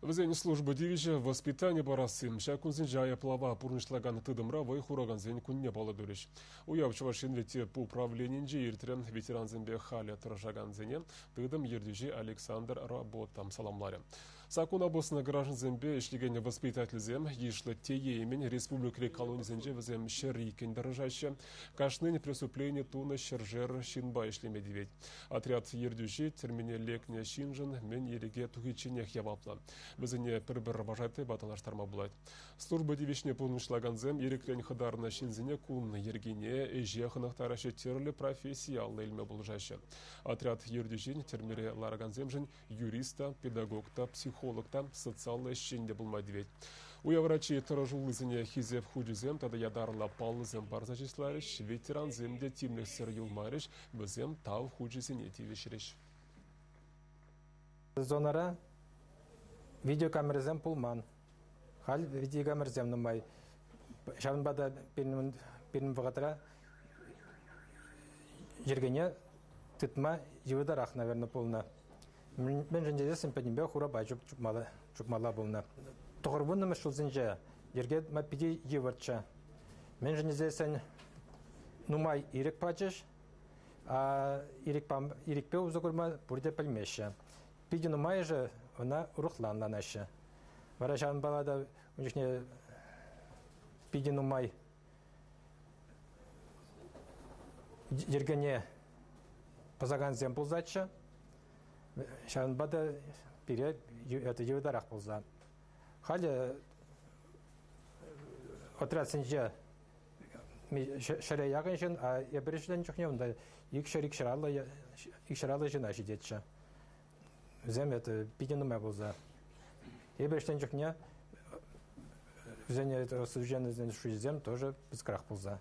Вӗсен служба тивӗҫӗ воспитани парасси. Ҫак кунсенче айӑплава пурнӑҫлакан тытӑмра вӑй хуракансен кунне паллӑ турӗҫ. Уяв Чӑваш Енри тӗп управленинче иртрӗ. Ветерансемпе халӗ тӑрӑшакансене тытӑм ертӳҫи Александр Работа саламларӗ. Саккуна пӑснӑ граждансемпе ӗҫлекен воспитательсем йышлӑ тееймӗн республикӑри колонисенче вӗсем 102-н тӑрӑшаҫҫӗ. Кашнин преступлени тунӑ ҫӗршер ҫынпа ӗҫлеме тивет. Отряд ертӳҫи тӗрмене лекнӗ ҫыншӑн мӗн ирӗке тухичченех яваплӑ. Вӗсене пӗр-пӗр вожатӑйпа танлаштарма пулать. Служба тивӗҫне пурнӑҫлакансем ирӗкрен хӑтарнӑ ҫынсене кун йӗркине, ӗҫе хӑнӑхтараҫҫӗ, тӗрлӗ професси алла илме пулӑшаҫҫӗ. Отряд ертӳҫин тӗрмере ларакансемшӗн юрист та, педагог та, психолог та, социаллӑ ӗҫчен те пулма тивет. Уявра чи тӑрӑшуллисене хисеп хучӗсем тата ятарлӑ паллӑсем парса чысларӗҫ, ветерансем те тимлӗхсӗр юлмарӗҫ, вӗсем тав хучӗсене тивӗҫрӗҫ. Зонӑра видеокамерӑсем пулман. Халь видеокамерӑсем нумай. Ҫавӑнпа та пирӗн вӑхӑтра йӗркене тытма йывӑртарах, наверное, пулнӑ. Мӗншӗн тесессӗн пӗтӗмпех урапа чупмалла пулнӑ. 90-мӗш ҫулсенче йӗрке тытма питӗ йывӑрччӗ. Мӗншӗн тесессӗн нумай ирӗк пачӗҫ, ирӗкпе усӑ курма пурте пӗлмеҫҫӗ. Питӗ нумайӑшӗ ӑна урӑхла ӑнланаҫҫӗ. Вара ҫавӑнпа та ун чухне питӗ нумай йӗркене пӑсакансем пулсаччӗ. Ҫавӑнпа та пире йывӑртарах пулса. Халӗ отрядсенче ҫӗре якӑн ҫын, а эпир ӗҫленӗ чухне унта икҫӗр аллӑ ҫына ҫитетчӗ. Вӗсем это питӗ нумай пулса. Эпир ӗҫленӗ чухне вӗсене осужденныйсен шучӗсем тоже пысӑкрах пулса.